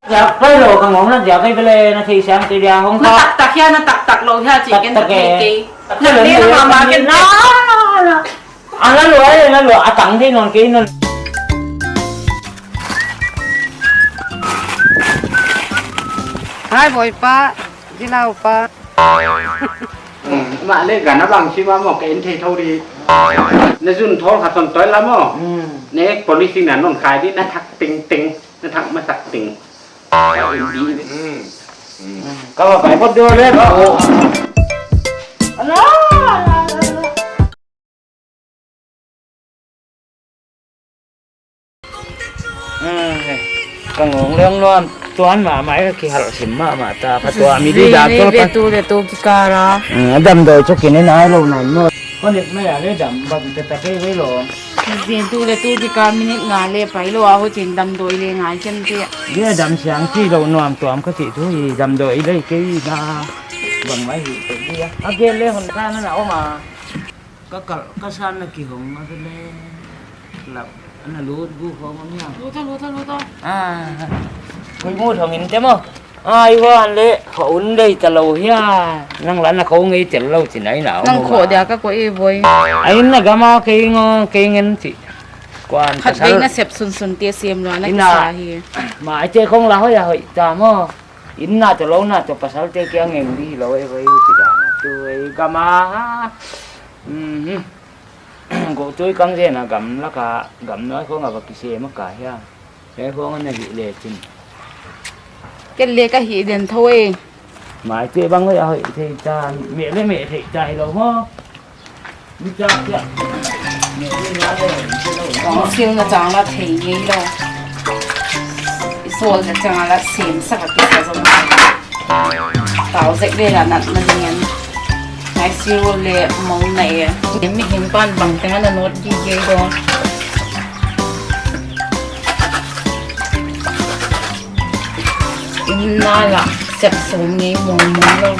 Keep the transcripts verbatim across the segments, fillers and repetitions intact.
Ziak pai lou, ka ngong na ziak ai bele na thei siam te dia hong na ka. Tak tak hia, na tak tak lou hia, chi ken tak tak thei e. Kei. Na le na ma ma ken na. Ana lua e, na lua, a tang thei non kei non. Hai boy pa, di lau pa. Mah le gana bang si ma mo ka en thei thou di. Na zun thol kha ton toi la mo. Hmm. Ne policy na non khai di na thak ting ting, na thak ma thak ting. Hmm. Hmm. Ka ba pai pot do le ba. Ala, ala, ala, ala. Ka ngong leng nuam tuan mahmah e, ka kihal sim mahmah ta. Ka tua mi di dak tol ve pa. Tu le tu kikal a. A damdawi chu kine nai lou nai maw. Ka nek mai a le dam bang te ta kei ve lou. Zin tu le tu kikal minute nga le pai lou a, huchi'n damdawi le ngai ken te. Dia dam siang chi lou nuam tuam ka chih thu hi, damdawi le kei na. Bang mai hi te dia. A gel le hon ka na na om a. Ka kal, ka san na kihong a le. Lau, ana lut gu khong a mia. Lut a, lut a, lut a. Ah, kui mu thong in te mo. Ai wan le, kho un dei ta lou hia. Nang la na kho ngei tel lou chi nai na. Nang kho dia ka ko e boy. Ai na gam a kei ngo, kei ngen chi. Kuan khat pasal. Bei na sep sunsun te sem lou na ina kisa hi. Ma ai te khong la hoi a hoi ta mo. In na to lou na to pasal te kia ngeng di lou e boy chi da. Tu e gam a. Mhm. Go tui kang zen a gam laka, gam nuai khong a va kisem a ka hia. He khong a na hih le chin. Ken le ka hih den thou e. Mai te bang le a hoih thei ta, meh le meh thei ta hi lou maw. Mi chak chak. Meh le meh le meh thei lou. Kong sil na chang la thei ngei lou. I sol na chang la sem sak a kisa zong. Tau zek ve la nat na ding en. Ngai siro le mong na e. Mihing pan bang teng ana not gige go. In na la sep som ngei mong mong lou.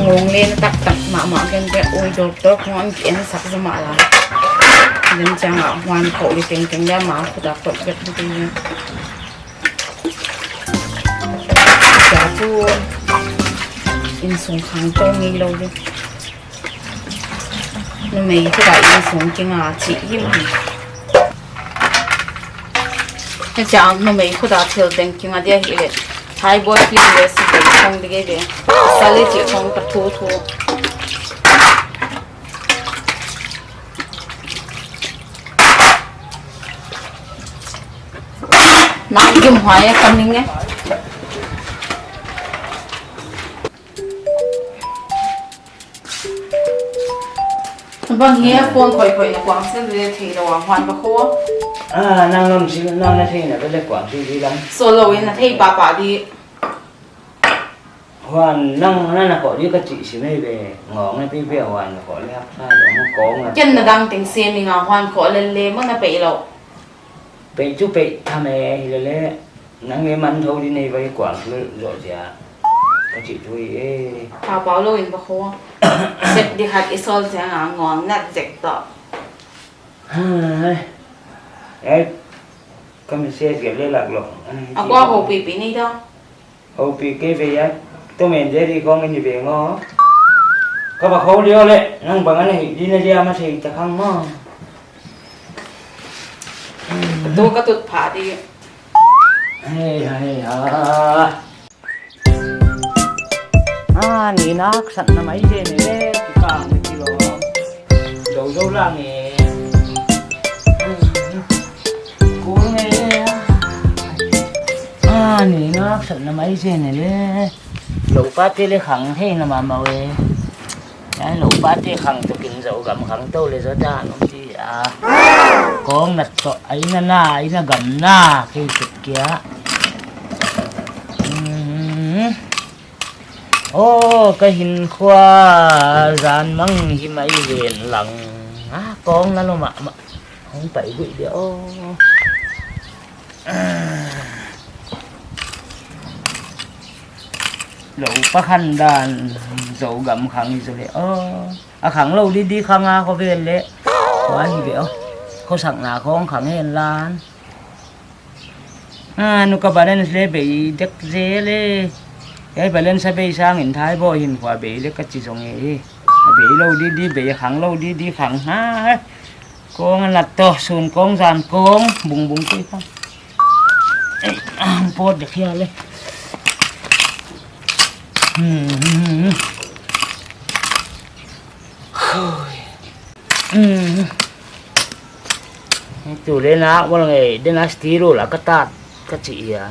Ngong le na tak tak mahmah ken te, ui doctor khong an ki en sak zomah la. Den chang a huan kho le teng teng le ma khu dak tok bet tu. Cha tu insung khang tou ngei lou di. Numei khuta insung kinga chih himhim. Hichang numei khuta thil teng kinga dia hileh. Thai boy film le si ding khong ding e ve. Sale chih khong ka thu thu. Nang gim huai e ka ning e. Bang hi a kuang khoi khoi na kuang sil le thei lou a huan ka kho. Ah, nang lom sil, nang na thei na le kuang sil di lam. So lou in na thei pa pa di. Huan nang na na kho di ka chih si mai ve. Ngong na pi pi huan na kho le hak sa lou mo kong na. Ken na dang teng se mi nga huan kho le le mo na pe lou. Pei chu pei tham e, hilele nang e man thou di nei vai kuang chu zo zia. Ka chih thu hi e. Pau pau lou in va kho. Sep di khat i sol zia nga ngong nat zek to. Hai. Eh, ka message ke le lak lou. A kua ho pi pi nei to. Hopi kei ve a, Tom and Jerry khong in ve ngo. Ka va kho lio le, nang bang ana hi, di na dia ma sei ta khang mo. Tu ka tut pha di. Hei, hei, ha. Ah, ni nak sat na mai je ne le, ki ka ni ki lo. Zo zo la nge. Kul nge. Ah, ni nak sat na mai zen le. Lou pa te le khang thei na ma ma we. Ai lou pa te khang to kin zo gam khang to le zo da nom ti a. Kong nat to ai na na, ai na gam na, kei sut kia. Hmm. Oh, ka hinkhua zan mang hi mai ven lang. Ah, kong na lo ma ma. Hong pai gui dia, oh. Lou pa khan dan, Zogam khang i zaw le. Oh, a khang lou didi khang a khovel le. Khua hi ve aw. Khosakna khong khang hen lan. Ah, nu ka balance le bei dek zel e. Ei balance a bei sangin thai bo hin khua bei le ka chi zong e. A bei lou didi, bei khang lou didi khang ha. Kong a nat toh, sun kong, zan kong, bung bung kei kong. Ei, ah, pot dek hia le. Hmm, hmm, hmm. Hui. Hmm. Tu le na, wal ngei, den a stiru la ka tat, ka chi ia.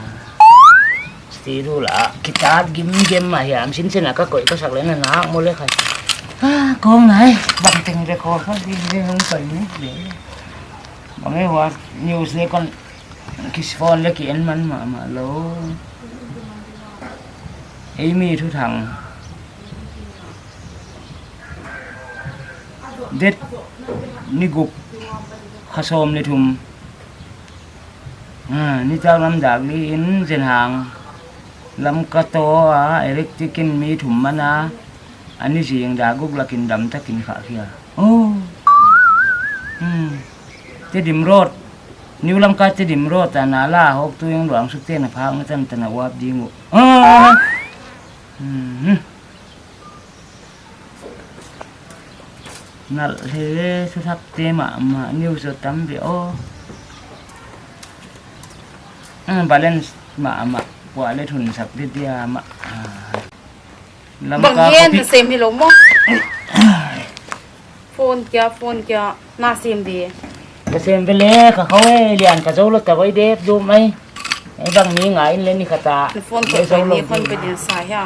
Stiru la, ki tat gim gim ma hiam, sin sin a ka koih ka sak le na na, mo le khai. Ah, kong nai, bang teng record ka di le hong kai ni le. Bang e wa, news le kon, kis phone le ki en man ma ma lo. Ei mi thu thang. Det ni gup kha sawm le thum. Ah, ni tak lam dak li in zen hang. Lam ka to a, electric in mi thum man a. Ani zing dak guk lakin dam takin kha khia. Oh. Hmm. Tedim Road. New Lamka Tedim Road a na la hok tu yang luang suk te na phak na tan tan a wap ding uh. Ah. Hmm. Nal he, su thak te ma ma, niu zo tam ve o. Mm, balance ma ma, pua le thun sak di dia ma. Ah. Lam bang ka hian kopi sem hi lo mo. Phone kia, phone kia, na sem di. Ka sem ve le, ka khau e, lian ka zo lo ta vai dep du mai. Ei bang ni ngai in le ni khata. Na phone ko zo lo ni phone pe din sa hia.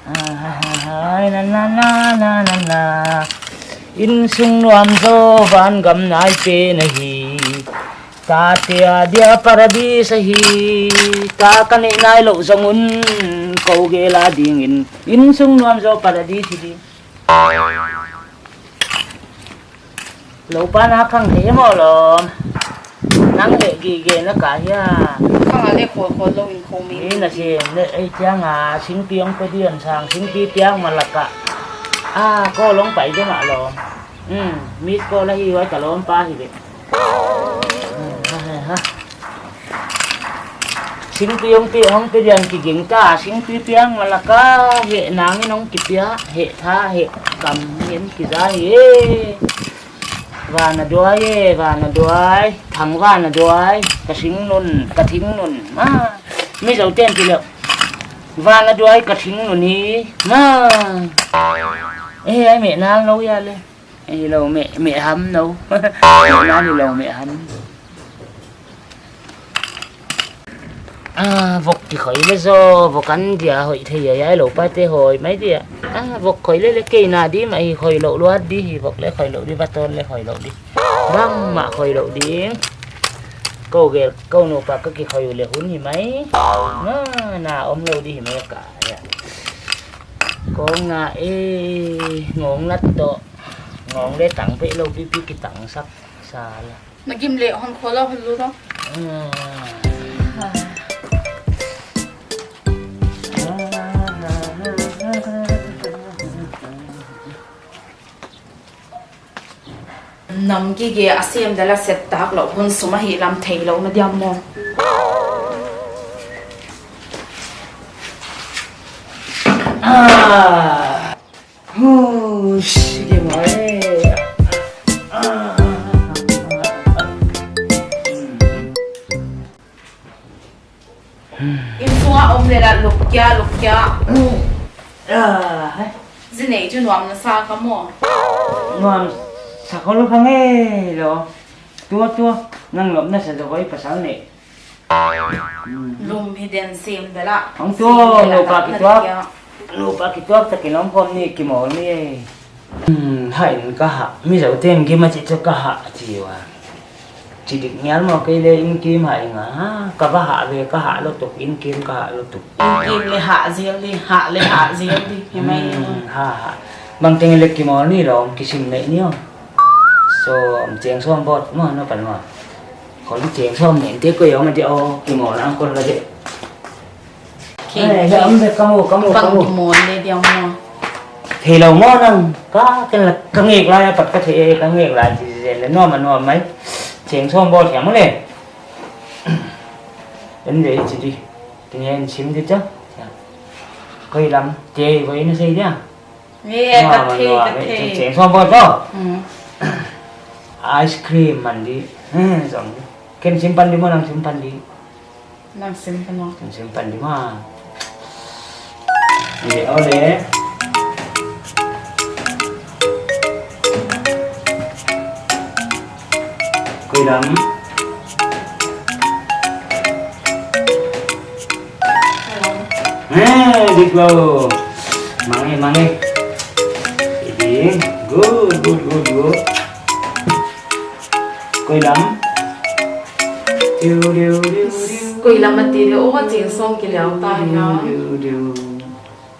Hai, na, na. Insung nuam zo van gam nai pe na hi. Tate a dia paradis ahi. Ta ka nei nai lo zong un ko gel a ding in. Insung nuam zo paradis hi di. Lo pa na khang te mo lom. Nang le gige na ka hia. Khang a le khol khol lo in kho mi. Ni na si ne ei tiang a singpi ong pe dian sang singpi piang malaka. A ko long pai de ma lom. Hmm, miss call ahi wai ka lom pa hi ve. Hmm, ha ha ha. Singpi ong pi ong pe dian ki ging ta, singpi piang malaka, he nang in ong ki pia, he tha, he kam, he ki za hi. Vana duai e, vana duai, thang vana duai, ka sing nun, ka thing nun, ma, mi zo ten ti leo. Vana duai, ka thing nun hi, ma. Eh, ai me nang lo ya le. Ei lo me, me ham no. Me na ni lo me ham. Ah, vok ki khoi le zo, vok an dia hoi thei ya, ya lo pa te hoi mai dia. Ah, vok khoi le le kei na di mai khoi lo luat di hi, vok le khoi lo di, baton le khoi lo di. Bang ma khoi lo di. Ko gel, ko no pa ka ki khoi le hun hi mai. Na, na om lo di hi mai ka ya. Kong na e, ngong lat to. Ngong le tang pe lo pi pi ki tang sak sa la. Na gim le hon khol a hon lu to. Mm. Nam gige a sem dala set tak lo hun sum ahi lam thei lo na diam mo. Ah. Hush, game over. Insung a om le la luk kia, luk kia. Ah, hai. Zi nei chu nuam na sa ka mo. Nuam sa ko lo ka nge lo. Tua, tua, nang lop na sa zo koi pasal ne. Lum hi den sem bela. Hong tu, sem bela lo pa tak ki na tuak. Kia. Lo pa ki tuak ta ki nom khom ni ki mol ni. Hmm, ha in ka ha. Mi zau ten ki ma chi cho ka ha chi wa. Chi dik ngial mo kei le in kim ha inga. Ha, ka va ha ve ka ha lo tuk in kim ka ha lo tuk. In kim le ha zel di, ha le ha zel di. Hi mai. Hmm, ha ha. Bang teng le ki mol ni lo ki sim nei ni o. So, am cheng som bot mo no pan mo. Khol cheng som nen te ko yom a de o, ki mo lang khol la de. Kei, eh, kei. Am de kamu, kamu, pang kamu. Ki mawl le diam maw. Theilou maw nang, ka, ken la, ka ngek lai apat ka thei, ka ngek lai chi zen le nuam a nuam mai. Cheng sawm bawl thiam le. En de chi di. Tin en sim di cha. Koi lam, te voi na sei dia. Ni e, nuam a ka thei, nuam ka mai, thei. Cheng, cheng sawm bawl to. Mm. Ice cream man di. Hmm, sawm di. Ken sim pan di maw, nang sim pan di. Nang sim pan maw. Nang sim pan di maw. Ni de, ole. Koi lam. Eh, dik lou. Mang e, mang e. Dik. Good, good, good, good. Koi lam. Diu, diu, diu, diu. Koi lam a ti le, oh, cheng sawm ki liau ta hia. Diu, diu, diu.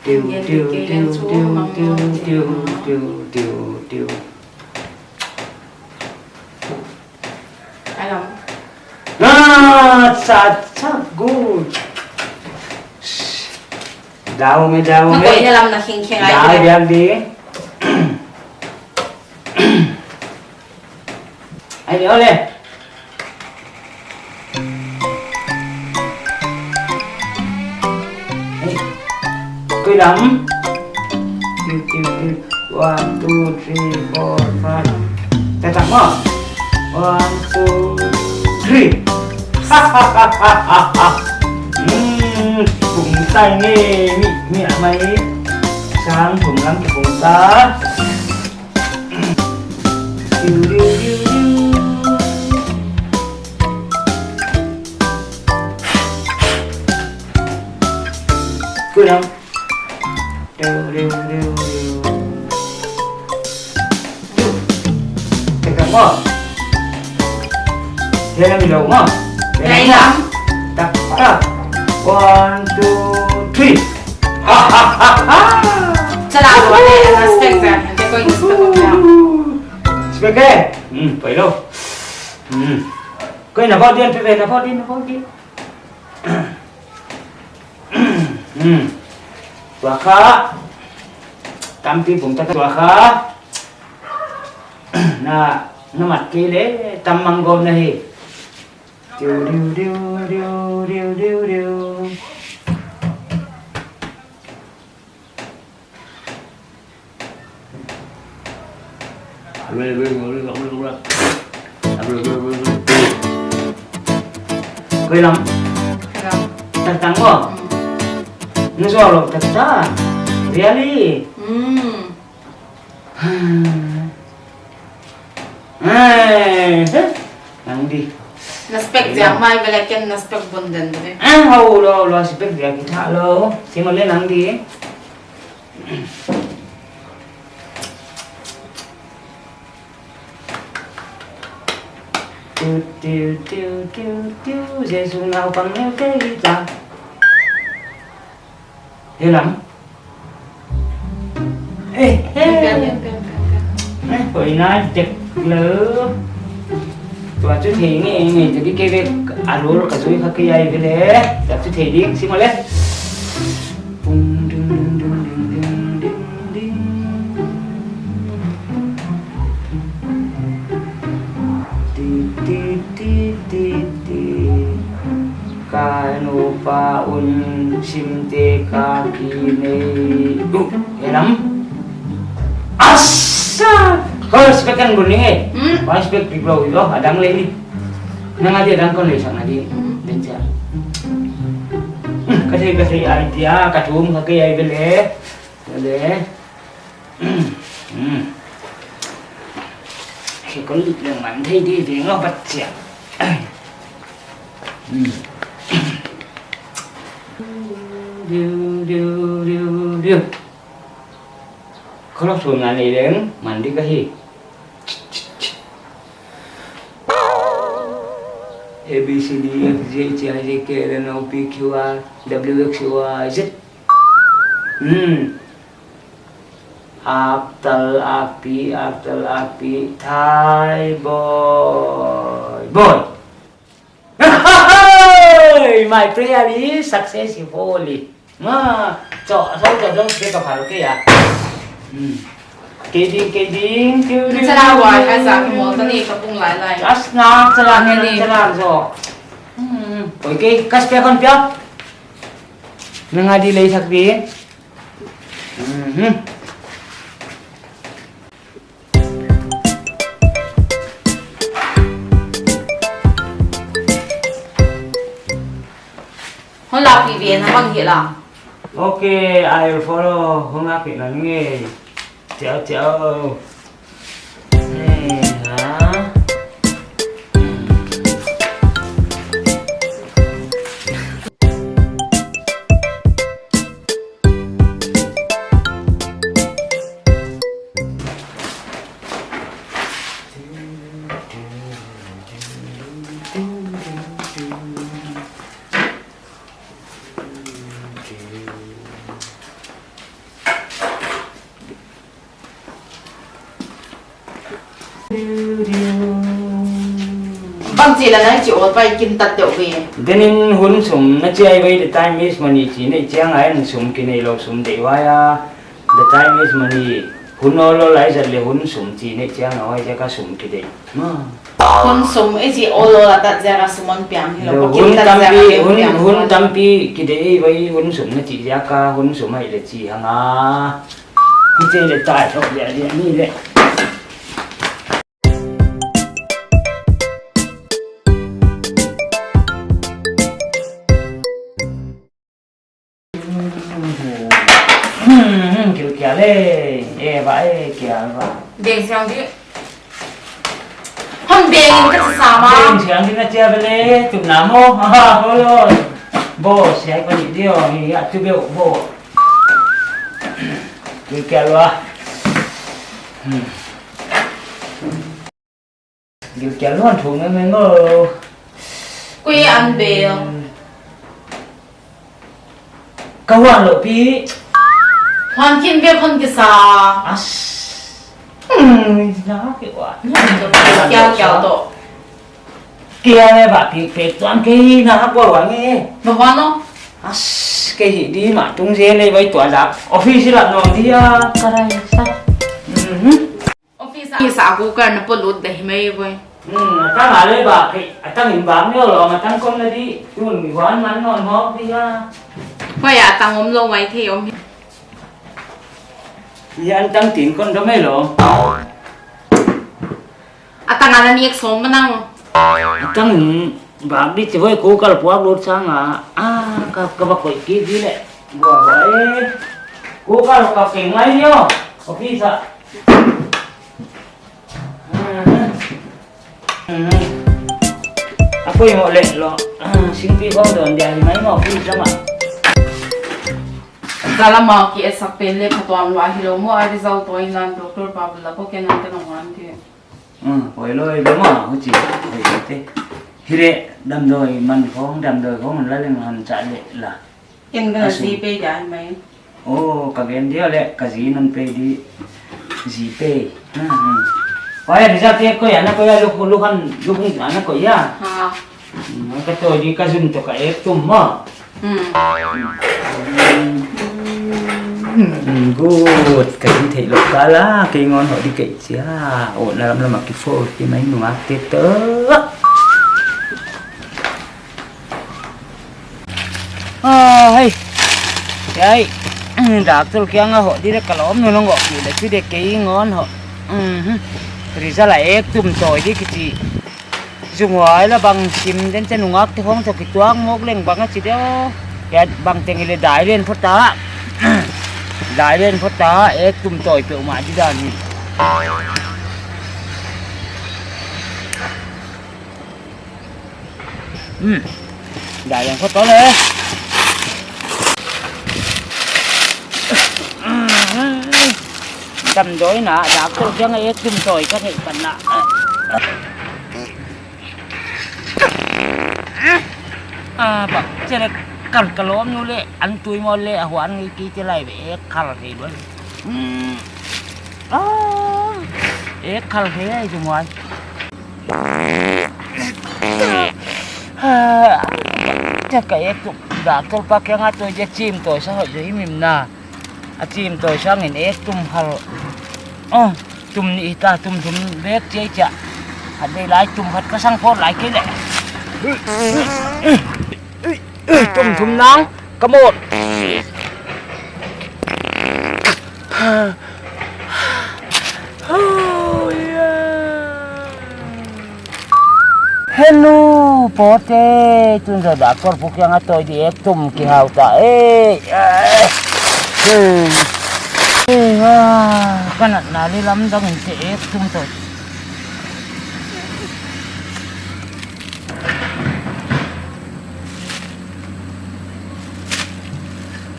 Diu, diu, diu, diu, diu, diu, diu, diu, diu. Alam. Ah, cha, cha, good. Dau me, dau me. Na koi na lam na khing khing ai. Dau biak di. Ai, ole. Hey. Koi lam. Tiu, tiu, tiu. One, two, three, four, five. Tengteng maw. One, two, three. Hmm, pung tai nge, mi, mi amai. Sang pung lam pung ta. Diu, diu, diu, diu. Koi lam. Diu, diu, diu, diu. Diu. Tengteng maw. Dia lam ilou maw. Dia lam. Tak, tak. One, two, three. Chala lo ne, respect za. Ante koi respect ko kya? Respect eh? Hmm, pai lo. Hmm. Koi na bawl di, ante na bawl di, na bawl di. Hmm. Tua kha. Tampi pung ta tua kha. Na, na mat kei le, tam mang gawm na hi. Diu, diu, diu, diu, diu, diu, diu. Koi lam. Koi lam. Tengteng maw. Hmm. Na zuau lou tengteng. Really? Hmm. Hmm. Eh, eh. Nang di. Na spec ziak mai vele ken na spec bun den de. Eh, hau lo, lo spec ziak ki tha lo. Sim le nang di. Tiu, tiu, tiu, tiu, tiu, Jesu naupang neu te hi ta. He lam. Eh, eh. Pen, pen, pen, pen, pen. Eh, koi na dek lou. Tua chu thei nge, nge, jadi ke ve a rol ka zui kha ke ai ve le. Tua chu thei dik, sim le. Ding, ding, ding, ding, ding, ding, ding. Ti, ti, ti, ti, ti. Ka nupa un sim te ka ki nei. Uh, e lam. Asa! Kau spec kan bun ni eh. Hmm? Kau spec di bro, yo, adang le ni. Nang adi adang kon le sang adi. Hmm. Den sia. Hmm, ka thei, ka thei idea, ka thum, ka ke ai bele. Bele. Hmm. Khi kon lik leng man thei di, di ngau bat sia. Hmm. Diu, diu, diu, diu. Kholok sun ngan i leng, man di ka hi. A, B, C, D, F, G, H, I, J, K, L, M, N, O, P, Q, R, W, X, Y, Z. Hmm. Aptal, api, aptal, api, Thai boy, boy. My prayer is successful. Ma, cho, cho, cho, dong, ke ka phal ke ya. Hmm. Kei ding, kei ding, tiu, tiu, Chala tiu, wai, tiu, ai sa tiu, ki mo ta ni tiu. Ka pung lai lai. As na, chala Ang ni, ni. Chala zo. Hmm. Oi, kei, kas pia kon pia. Nang adi lei sak di. Mhm. Hon la pi ve na bang hi la. Okay, I will follow. Hong la pi na nge. Ciao, ciao. Hey, ha. Bangchi la nang chi ol pai kim tat deuh ve. Denin hun sum na chiai vai, the time is money chi nei chiang a, sum kineilou sum deih vai a. The time is money. Hun ol ol lai zat leh hun sum chi nei chiang a, huaiziak a sum kideih. Ma. Hun sum i chih ol ol a tat ziak a sum hon piang hilou. Lo, pa kim hun tat ziak a tampi, hun, piang hun hon. Tampi kideih vai, hun sum na chih ziak a, hun sum ahihleh chi hang a. Hi che le tai tho le le ni le. Hmm, hmm, kil kia le. Eh, ba, eh, kia ba. Deng siang di. Hon deng in ka sa ma. Deng siang di na chia bele, tu na mo. Ha, ha, ho lo. Bo, siai pa ni dio, ni ya, tu beu, bo. Kil kia lua. Hmm. Gilkial luan thu ngen ngen ngol. Kui an bel. Hmm. Ka huan lou pi. Huan kin bel hon kisa. As. Hmm, na ki wa. Kial kial to. Kia le ba pi pe tuan ke na ko wa nge. Ba huan no. As, ke hi di ma tung je le bai tua la. Office la no dia. Karai sa. Mhm. Office a, office a cooker na polut deuh mai voi. Hmm, a tang a le ba phei, a tang in bang ni lou, a tang kon na di, tun mi huan man non hok di a. Huai a tang omlou mai thei om hi. Ni an tang tin kon dom mai lou. A tang a na ni ek som manang. A tang in bang di chi voi cooker puak lut sang a. A, ka, ka ba koi ki di le. Bua bua e. Cooker ka keng mai ni o. Office a. A poimoh leh lou. Singpi khong don dia hi mai maw, pi sama. Zalama ki esak pen le phatuam lua hilou maw, a result toh inlan doctor pa bula ko ken an te nong wan ti. Hmm, poilou ei bema, huchi, hoi te. Hi le, damdawi man khong, damdawi khong la leng han cha le la. Ken ka Asu. Zi pei dia mai. Oh, ka gen dia le, ka zi non pei di, zi pei. Hmm, hmm. Wai, rizal te koi ana koi a, luk, luk han, luk hun ana koi a. Ha. Hmm, ka to di ka zun to ka ek tum ma. Hmm. Hmm, good. Ka in thei lou ka la, kei ngon ho di kei chia. Oh, na lam lam a ki fo, ki mai nungak te to. Ah, hei. Hei. Doctor kiang a hoh di le ka lawmnu nong hoh di le chu de kei ngon hoh. Mhm. Result a ek tum toi di kichi. Zumhuai la bang sim den che nungak te khong cho kituak mawk leng bang a chi deuh. Ya bang teng le dai len phota. Dai len phota ek tum toi peuhmah di dan hi. Hmm. Dai leng kho to le. Damdawi na, doctor kiang a ek tum toi ka theih pan na. Ah, bak, che le kal ka lawmnu le, an tui maw le, a huan ngi ki te lai ve, ek kal thei lua. Hmm. Ah, ek kal thei ai chu muan. Ka ek tum, doctor pa kiang a tawi dia chim tawi sa hoih zaw himhim na. A chim tawi sangin ek tum hal. Oh, tum nih ta, tum thum bek chiai chia. Khat vei lai tum khat ka sang phot lai kei leh. Tum thum nang, ka mawt. Henu, pote, tun zaw doctor pu kiang a tawi di ek tum kihau ta. Eh, eh, eh, ah, ka natna leh lamdang in te ek tum tawi.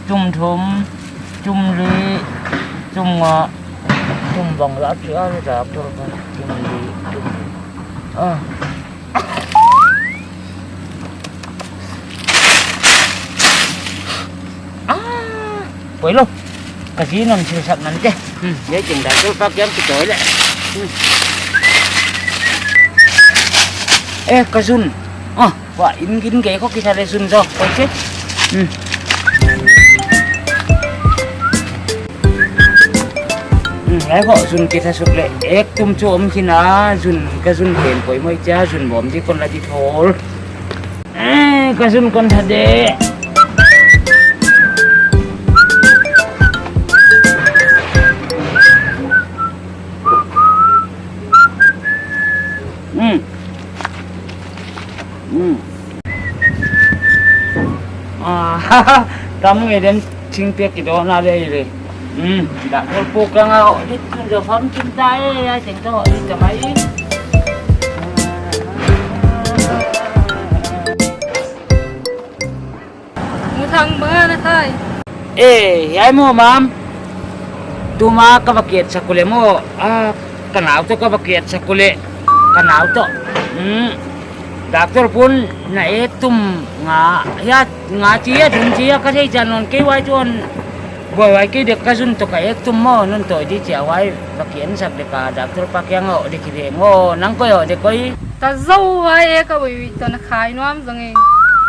Tum thum, tum li, tum nga, tum bang lah chia ni doctor pa, tum li, tum. Ah. Ah. Poi lou. Ka zi non silsak nante. Hmm, ya jing doctor pa kiang kitawi leh. Hmm. Eh, ka zun. Ah, wa in gin gei ko kisa leh zun zaw. Poi che. Hmm. Hmm, ai ko zun kisa suk leh. Ek tum chu om khin a, zun ka zun pen poimoh chia, zun bawm di kon la di thol. Eh, ka zun kon tha de. Hmm. Hmm. Ah, tam ngei den ching pek ki do na de le. Hmm, doctor pu kiang a, oh, dit kun jo pham chin ta e, ai teng to, dit ka mai. Mu thang ba na thai. Eh, hiai maw mam. Tuma ka va kiat sak uleh maw. Ah, ka nau toh ka va kiat sak uleh. Ka nau toh. Hmm. Doctor pun na ek tum nga, ya, nga chia, thum chia, ka thei chan non kei wai tuan. Boi wai kei dek ka zun toh ka ek tum maw, non toh di chia wai, va kian sak dek a, doctor pa kiang a, dek hi dek maw, nang koi o, dek koi. Ka zou wai e ka ui ui toh na khai nuam zong e.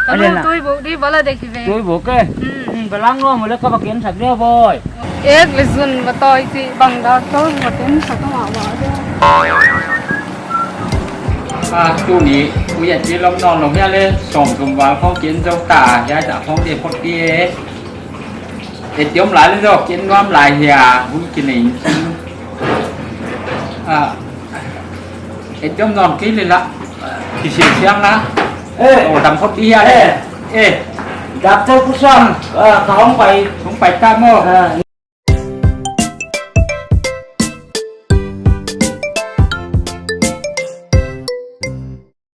Ka Ale nu na. Tui buk di bala dek hi ve. Tui buk e? Hmm. Hmm, balang nuam uleh ka va kian sak dia boi. Ek leh zun va tawi chi bang doctor va kian sak ka ma ma dia. Ah, tuni, u ya chi lom non lom ya le, som tum val khong kian zou ta, ya ta khong de phot di e. E tiom lai le zo, kin nuam lai hia, hui kin nei in chin. Ah, e tiom non kei le la, ki siang siang la. Eh. O, dam phot di hia le. Eh. Eh. Doctor Pu Suan, ah, ka hong pai. Hong pai ta maw. Ah.